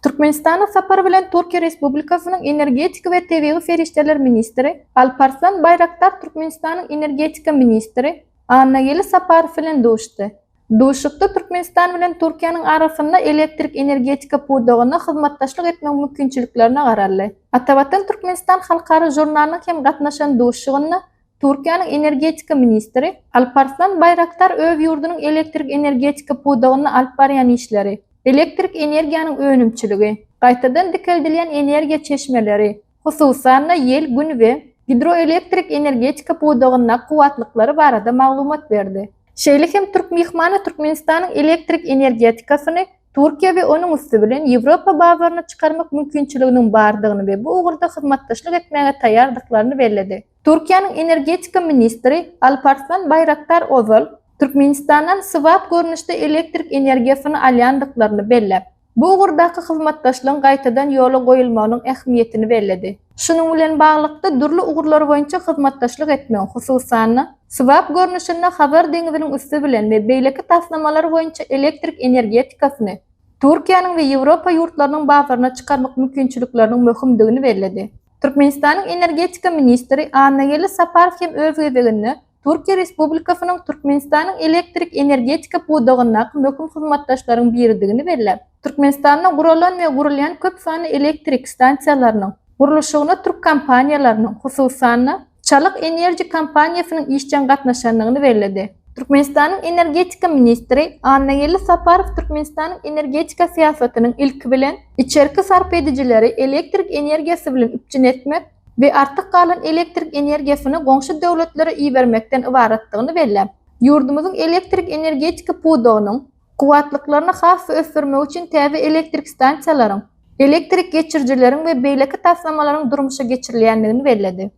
Türkmenistana sapary bilen Türkiýe Respublikasynyň energetika we tebigy serişdeler ministri Alparslan Baýraktar Türkmenistanyň energetika ministri Annageldi Saparow bilen duşdy. Duşuşykda Türkmenistan bilen Türkiýäniň arasynda elektrik energetika pudagynda hyzmatdaşlyk etmegiň mümkinçiliklerine garaldy. Atavatan Türkmenistan halkara žurnalynyň hem gatnaşan duşuşygynda Türkiýäniň energetika ministri Alparslan Baýraktar öz ýurdunyň elektrik energetika pudagynda alyp barýan işleri, elektrik energiýanyň önümçiligi, gaýtadan dikeldilýän energiýa çeşmeleri, hususan-da, ýel, gün we gidroelektrik energetika pudagyndaky kuwwatlyklary barada maglumat berdi. Şeýle hem türk myhmany Türkmenistanyň elektrik energetikasyny Türkiýe we onuň üsti bilen Ýewropa bazaryna çykarmak mümkinçiliginiň bardygyny we bu ugurda hyzmatdaşlyk etmäge taýýardyklaryny belledi. Türkiýäniň energetika ministri Alparslan Baýraktar ozal Türkmenistandan swap görnüşde elektrik energiýasyny alýandyklaryny belläp, bu ugurdaky hyzmatdaşlygyň gaýtadan ýola goýulmagynyň ähmiýetini belledi. Şunuň bilen baglylykda, dürli ugurlar boýunça hyzmatdaşlyk etmegiň, hususan-da, swap görnüşinde Hazar deňziniň üsti bilen we beýleki taslamalar boýunça elektrik energetikasyny Türkiýäniň we Ýewropa ýurtlarynyň bazaryna çykarmak mümkinçilikleriniň möhümdigini belledi. Türkmenistanyň energetika ministri Annageldi Saparow hem öz gezeginde Türkiýe Respublikasynyň Türkmenistanyň elektrik energetika pudagyndaky möhüm hyzmatdaşlaryň biridigini belläp, Türkmenistanda guralan we gurulýan köp sanly elektrik stansiýalarynyň gurluşygyna türk kompaniýalarynyň, hususan-da, Çalyk Enerji kompaniýasynyň işjeň gatnaşandygyny belledi. Türkmenistanyň energetika ministri Annageldi Saparow Türkmenistanyň energetika syýasatynyň ilki bilen, içerki sarp edijileri elektrik energiýasy bilen üpjün etmek we artyk galan elektrik energiýasyny goňşy döwletlere ibermekden ybaratdygyny belläp, ýurdumyzyň elektrik energetika pudagynyň kuwwatlyklaryny has-da ösdürmek üçin täze elektrik stansiýalaryň, elektrik geçirijileriň we beýleki taslamalaryň durmuşa geçirilýändigini belledi.